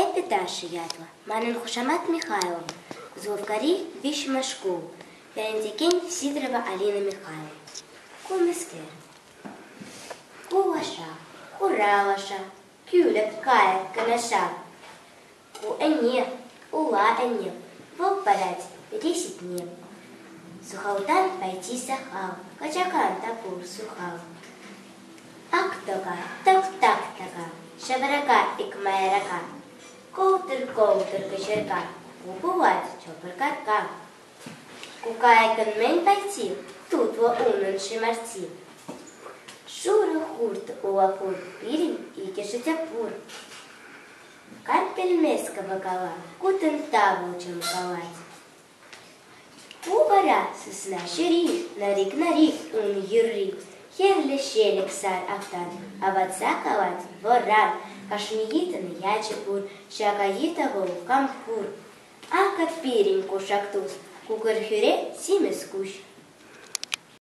Эпӗ Даша ятлӑ. Манӑн хушамат Михайлова. Козловкари виҫҫӗмӗш шкул. Вӗрентекен Сидорова Алина Михайловна. Ку мӗскер? Ку лаша, хура лаша, кӳлӗк кайӑк кӑнаша. Ку ӗне, ула ӗне, вӑл парать пире ситне. Сухалтан пайти сахал, качакан та пур сухал. Ак тӑка, тӑк-так така, ҫаврака ик майрака. Кӑлтӑр-кӑлтӑр кӑчӑрка, ку пулать чӑпӑр катка. Кукайкӑн мӗн пайти, тутлӑ унӑн ҫӑмарти. Шурӑ хурт ула хурт пирӗн иккӗшӗ те пур. Кам пӗлмест кӑвакала, кутӑн тавӑл чӑмкалать. Ку вара сысна ҫӑри, нарик-нарик ун юрри. Хӗрлӗ ҫелӗк сар автан авӑтса калать вӑран. Кашни йытӑн ячӗ пур, ҫак йытӑ вӑл Кампур. Акӑ пирӗн кушак тус, кукӑр хӳре симӗс куҫ.